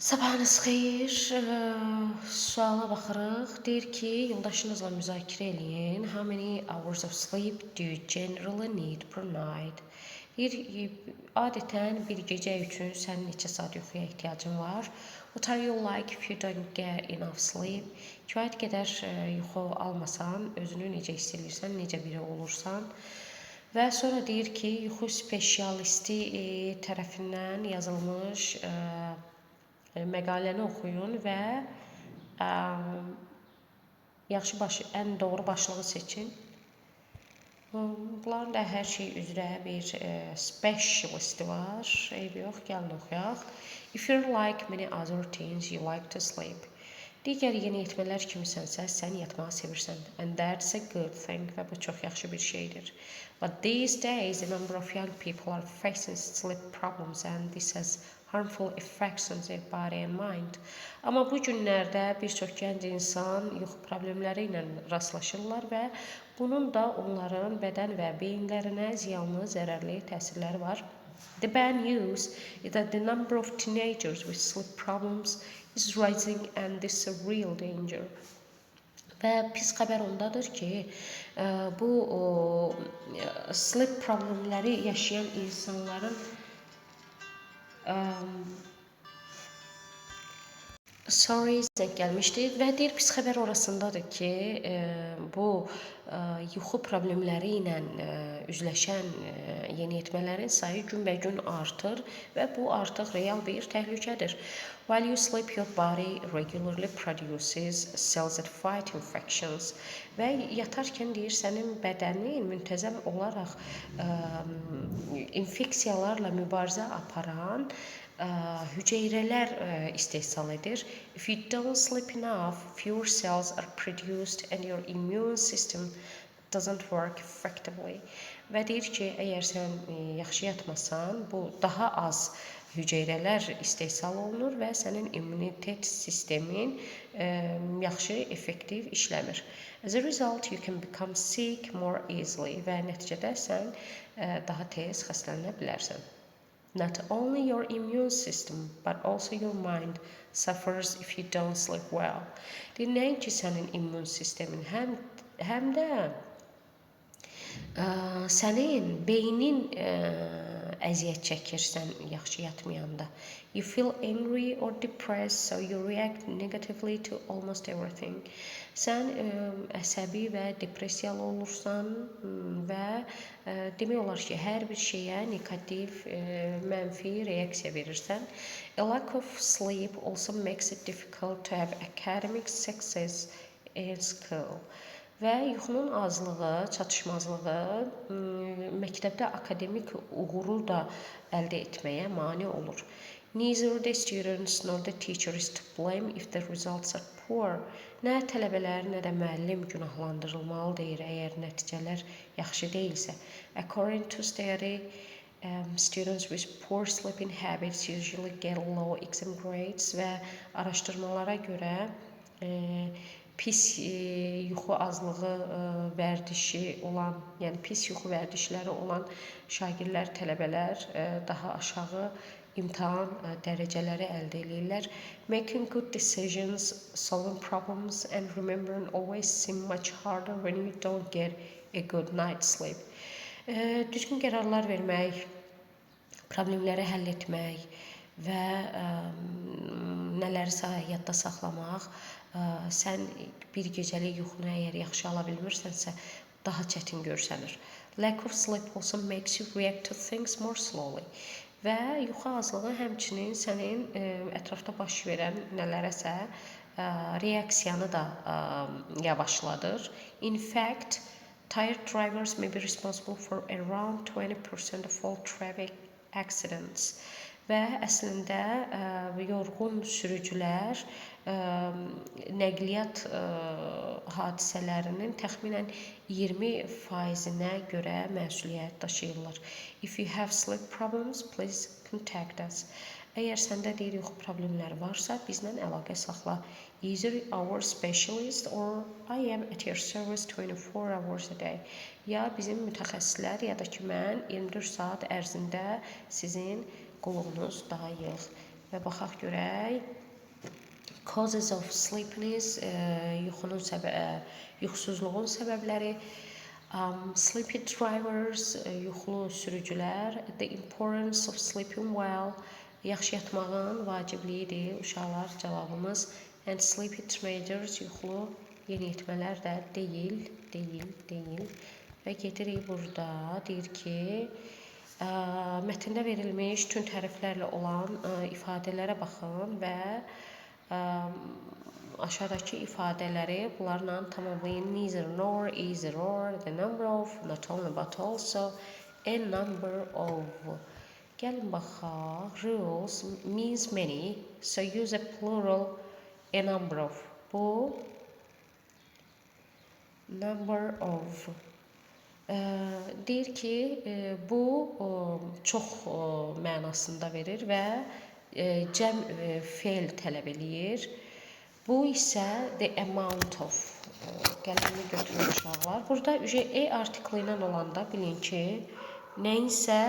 Sabahınız xeyir. Suala baxırıq. Deyir ki, yoldaşınızla müzakirə eləyin. How many hours of sleep do you generally need per night? Deyir, adətən bir gecə üçün sənin neçə saat yuxuya ehtiyacın var? What are you like if you don't get enough sleep? Kifayət qədər yuxu almasan, özünü necə hiss eləyirsən, necə biri olursan? Və sonra deyir ki, yuxu spesialisti tərəfindən yazılmış məqaləni oxuyun və ə, yaxşı baş, ən doğru başlığı seçin. Bunların da hər şey üzrə bir specialisti var. Eybi yox, gəlin oxuyaq. If you're like many other teens, you like to sleep. Digər yeniyetmələr kimisənsə, sən yatmağı sevirsən. And that's a good thing, və bu çox yaxşı bir şeydir. But these days, a number of young people are facing sleep problems and this has harmful effects on their body and mind. Amma bu günlərdə bir çox gənc insan yuxu problemləri ilə rastlaşırlar və bunun da onların bədən və beyinlərinə ziyanlı, zərərli təsirləri var. The bad news is that the number of teenagers with sleep problems is rising and this is a real danger. Və pis xəbər ondadır ki, bu sleep problemləri yaşayan insanların. Sorry, zəng gəlmişdi və deyir, pis xəbər orasındadır ki, bu yuxu problemləri ilə üzləşən yeniyetmələrin sayı günbəgün artır və bu artıq real bir təhlükədir. While you sleep, your body regularly produces cells that fight infections. Və yatarkən deyir, sənin bədənin müntəzəm olaraq infeksiyalarla mübarizə aparan hüceyrələr istehsal edir. If you don't sleep enough, fewer cells are produced and your immune system doesn't work effectively. Və deyir ki, əgər sən yaxşı yatmasan, bu daha az hüceyrələr istehsal olunur və sənin immunitet sistemin yaxşı, effektiv işləmir. As a result, you can become sick more easily, və nəticədə sən daha tez xəstələnə bilərsən. Not only your immune system, but also your mind suffers if you don't sleep well. Deyir, nəinki sənin immun sistemin, həm də sənin beynin əziyyət çəkir sən yaxşı yatmayanda. You feel angry or depressed, so you react negatively to almost everything. Sən əsəbi və depressiyalı olursan və demək olar ki, hər bir şeyə neqativ, mənfi reaksiya verirsən. A lack of sleep also makes it difficult to have academic success in school. Və yuxunun azlığı, çatışmazlığı məktəbdə akademik uğuru da əldə etməyə mane olur. Neither the students nor the teacher is to blame if the results are poor. Nə tələbələr, nə də müəllim günahlandırılmalı deyir, əgər nəticələr yaxşı deyilsə. According to study, students with poor sleeping habits usually get low exam grades, və araşdırmalara görə pis yuxu azlığı vərdişi olan, yəni pis yuxu vərdişləri olan şagirdlər, tələbələr daha aşağı imtahan dərəcələri əldə eləyirlər. Making good decisions, solving problems and remembering always seem much harder when you don't get a good night's sleep. Düzgün qərarlar vermək, problemləri həll etmək və nələrisə yadda saxlamaq, sən bir gecəlik yuxunu əgər yaxşı ala bilmirsənsə, daha çətin görsənir. Lack of sleep also makes you react to things more slowly. Və yuxu azlığı həmçinin sənin ətrafda baş verən nələrəsə reaksiyanı da yavaşladır. In fact, tired drivers may be responsible for around 20% of all traffic accidents. Və əslində yorğun sürücülər nəqliyyat hadisələrinin təxminən 20 faizinə görə məsuliyyət daşıyırlar. If you have sleep problems, please contact us. Əgər səndə deyir yuxu problemləri varsa, bizlə əlaqə saxla. Either our specialist or I am at your service 24 hours a day. Ya bizim mütəxəssislər, ya da ki mən 24 saat ərzində sizin qulluğunuzdayıq. Və baxaq görək. Causes of sleepiness, yuxunun yuxusuzluğun səbəbləri, sleepy drivers, yuxulu sürücülər, the importance of sleeping well, yaxşı yatmağın vacibliyidir. Uşaqlar, cavabımız and sleepy teenagers, yuxulu yeniyetmələr də deyil, deyil, deyil. Və gedirik burada, deyir ki, mətndə verilmiş tünd hərflərlə olan ifadələrə baxın və aşağıdakı ifadələri bunlarla tamamlayın. Neither nor, either or, the number of, not only but also, a number of. Gəlin baxaq. Rules means many, so use a plural, a number of. Bu number of. Deyir ki, bu çox mənasında verir və cəm feil tələb eləyir. Bu isə the amount of qələmini götürün uşaqlar. Burada e artikli ilə olanda bilin ki, nəyinsə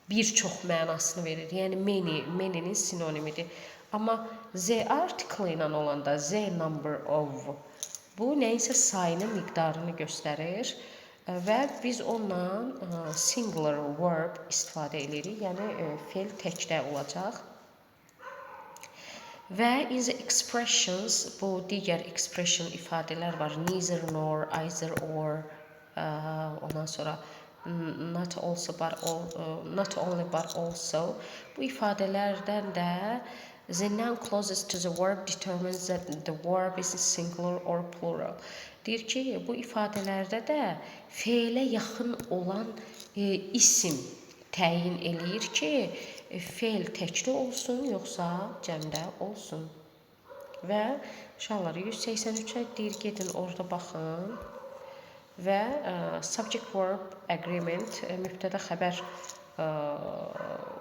bir çox mənasını verir. Yəni many, many-nin sinonimidir. Amma the artikli ilə olanda the number of bu nəyinsə sayını, miqdarını göstərir və biz onunla singular verb istifadə edirik. Yəni feil təkdə olacaq. Və in the expressions, bu digər expression ifadələr var. Neither nor, either or, ondan sonra not also but all, not only but also. Bu ifadələrdən də the noun closest to the verb determines that the verb is singular or plural. Deyir ki, bu ifadələrdə də fe'lə yaxın olan isim təyin eləyir ki, fe'l təkdə olsun, yoxsa cəmdə olsun. Və uşaqlar 183-ə deyir, gedin orada baxın. Və subject verb agreement, mübtəda xəbər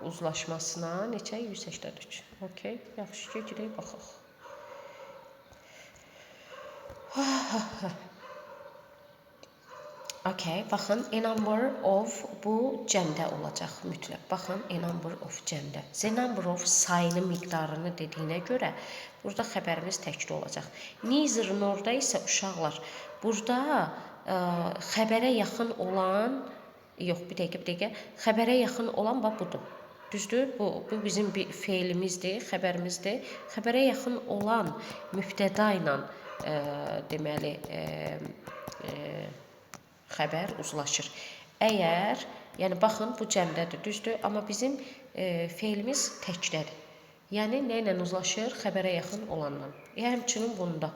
uzlaşmasına neçə? 183. Okay, yaxşı ki, gedək baxaq. Okay, baxın, a number of bu cəmdə olacaq mütləq. Baxın, a number of cəmdə. The number of sayını, miqdarını dediyinə görə burada xəbərimiz təkdə olacaq. Neither nor'da isə uşaqlar, burada xəbərə yaxın olan, yox, bir dəqiqə, bir dəqiqə, xəbərə yaxın olan bax budur. Düzdür? Bu bizim bir feilimizdir, xəbərimizdir. Xəbərə yaxın olan mübtəda ilə deməli, xəbər uzlaşır. Əgər, yəni baxın, bu cəmdədir, düzdür, amma bizim feilimiz təkdədir. Yəni, nə ilə uzlaşır? Xəbərə yaxın olanla. Həmçinin bunda.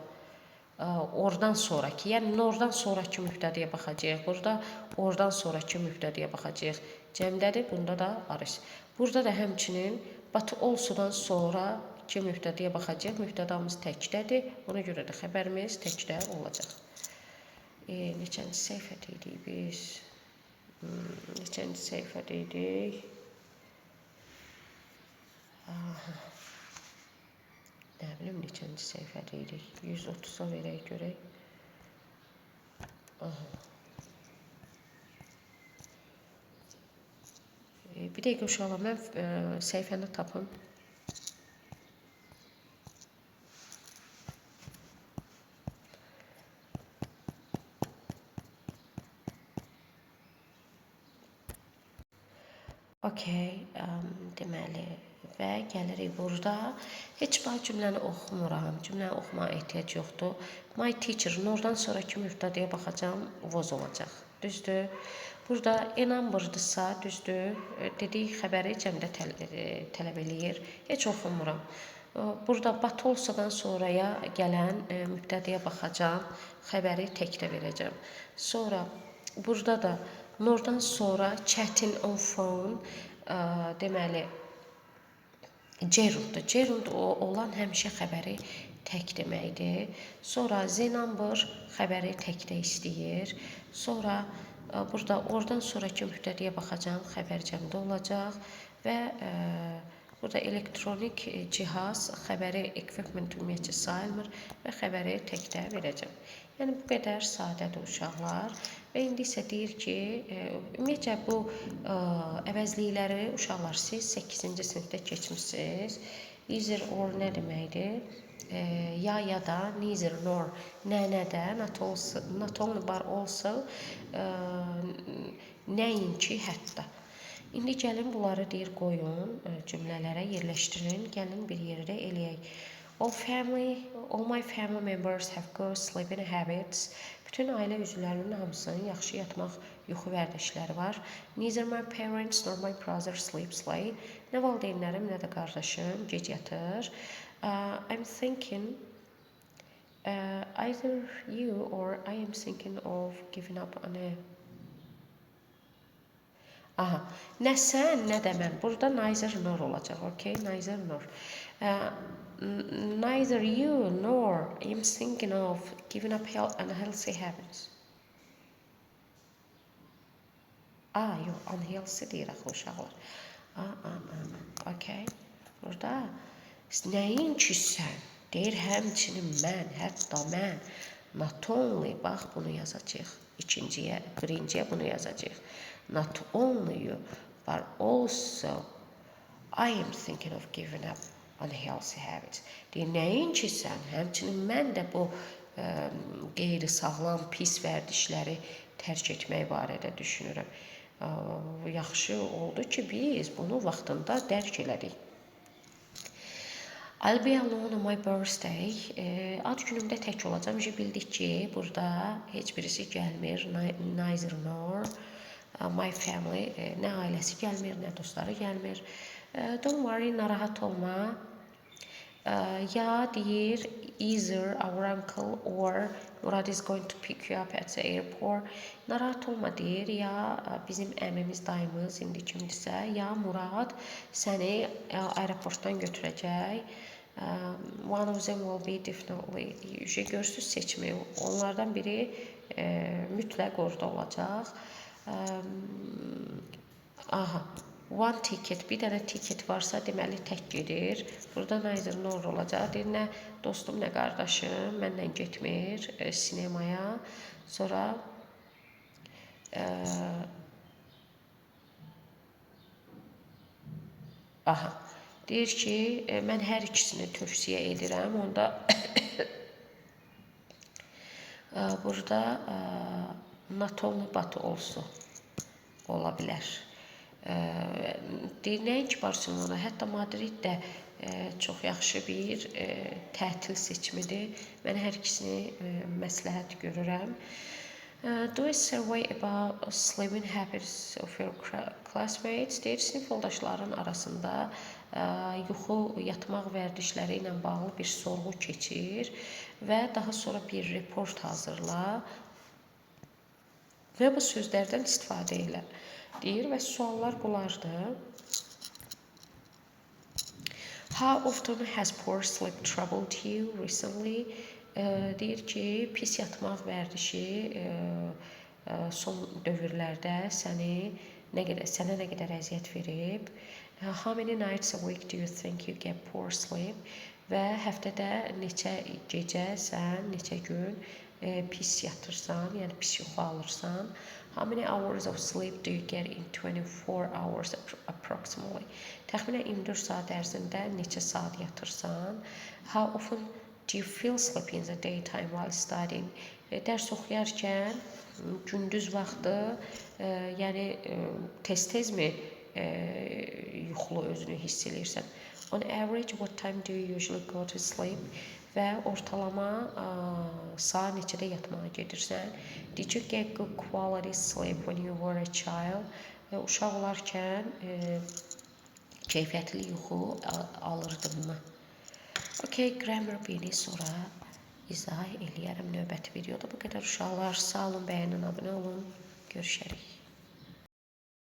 Oradan sonraki, yəni nordan sonraki mübtədəyə baxacağıq. Burada oradan sonraki mübtədəyə baxacağıq. Cəmdədir, bunda da arız. Burada da həmçinin but also-dan sonraki mübtədəyə baxacağıq. Mübtədamız təkdədir. Ona görə də xəbərimiz təkdə olacaq. Neçənci səhifədə idik biz? Neçənci səhifədə idik? Aha. Nə bilim, neçənci səhifədə idik? 130-a verək görək. Aha. Bir dəqiqə uşaqlar, mən səhifəni tapım. Okay, deməli və gəlirik burada. Heç bir cümləni oxumuram. Cümləni oxumağa ehtiyac yoxdur. My teacher, nordan sonraki mübtədəyə baxacağam, was olacaq. Düzdür? Burada a number'dırsa, düzdür? Dedik, xəbəri cəmdə tələb eləyir. Heç oxumuram. Burada but also-dan sonraya gələn mübtədəyə baxacağam. Xəbəri təkdə verəcəm. Sonra burada da nordan sonra chatting on phone, deməli, gerunddur. Gerund olan həmişə xəbəri tək deməkdir. Sonra the number xəbəri təkdə istəyir. Sonra burada oradan sonraki mübtədəyə baxacağam, xəbər cəmdə olacaq və burada elektronik cihaz xəbəri equipment ümumiyyətcə sayılmır və xəbəri təkdə verəcəm. Yəni bu qədər sadədir uşaqlar. Və indi isə deyir ki, ümumiyyətcə bu əvəzlikləri uşaqlar siz 8-ci sinifdə keçmisiniz. Either or nə deməkdir? Ya ya da, neither nor, nə nə də, not also, not only but also, nəinki hətta. İndi gəlin bunları deyir qoyun, cümlələrə yerləşdirin. Gəlin bir yerdə eləyək. All my family members have good sleeping habits. Bütün ailə üzvlərinin hamısının yaxşı yatmaq yuxu vərdişləri var. Neither my parents nor my brother sleeps late. Nə valideynlərim, nə də qardaşım gec yatır. I'm thinking either you or I am thinking of giving up on a. Aha, nə sən, nə də mən. Burada neither nor olacaq, okay? Neither nor. Neither you nor I am thinking of giving up unhealthy habits. A, yox, unhealthy deyir axı uşaqlar. A, a, a, okay. Burada nəinki sən, deyir həmçinin mən, hətta mən, not only, bax bunu yazacağıq. İkinciyə, birinciyə bunu yazacağıq. Not only you, but also I am thinking of giving up unhealthy habits. Deyir, nəinki sən, həmçinin mən də bu qeyri-sağlam pis vərdişləri tərk etmək barədə düşünürəm. Yaxşı oldu ki, biz bunu vaxtında dərk elədik. I'll be alone on my birthday. Ad günümdə tək olacağam. Bildik ki, burada heç birisi gəlmir. Neither nor my family. Nə ailəsi gəlmir, nə dostları gəlmir. Don't worry, narahat olma. Ya deyir, either our uncle or Murad is going to pick you up at the airport. Narahat olma deyir, ya bizim əmimiz, dayımız indi kimdirsə, ya Murad səni aeroportdan götürəcək. One of them will be definitely. Görürsünüz seçimi. Onlardan biri mütləq orada olacaq. Aha. One ticket, bir dənə ticket varsa, deməli tək gedir. Burada neither nor olacaq. Deyir, nə dostum, nə qardaşım mənlə getmir sinemaya. Sonra aha, deyir ki, mən hər ikisini tövsiyə edirəm. Onda burada not only but also ola bilər. Deyir, nəinki Barselona, hətta Madrid də çox yaxşı bir tətil seçimidir. Mən hər ikisini məsləhət görürəm. Do a survey about sleeping habits of your classmates. Deyir, sinif yoldaşların arasında yuxu, yatmaq vərdişləri ilə bağlı bir sorğu keçir və daha sonra bir report hazırla və bu sözlərdən istifadə elə. Deyir və suallar bunlardır. How often has poor sleep troubled you recently? Deyir ki, pis yatmaq vərdişi son dövrlərdə səni nə qədər sənə nə qədər əziyyət verib? How many nights a week do you think you get poor sleep? Və həftədə neçə gecə sən, neçə gün pis yatırsan, yəni pis yuxu alırsan? How many hours of sleep do you get in 24 hours approximately? Təxminən 24 saat ərzində neçə saat yatırsan? How often do you feel sleepy in the daytime while studying? Dərs oxuyarkən gündüz vaxtı, yəni tez-tezmi yuxulu özünü hiss eləyirsən? On average, what time do you usually go to sleep? Və ortalama saat neçədə yatmağa gedirsən? Did you get good quality sleep when you were a child? Uşaq olarkən keyfiyyətli yuxu alırdınmı? Okay, grammar bini sonra izah eləyərəm növbəti videoda. Bu qədər uşaqlar. Sağ olun, bəyənin, abunə olun. Görüşərik.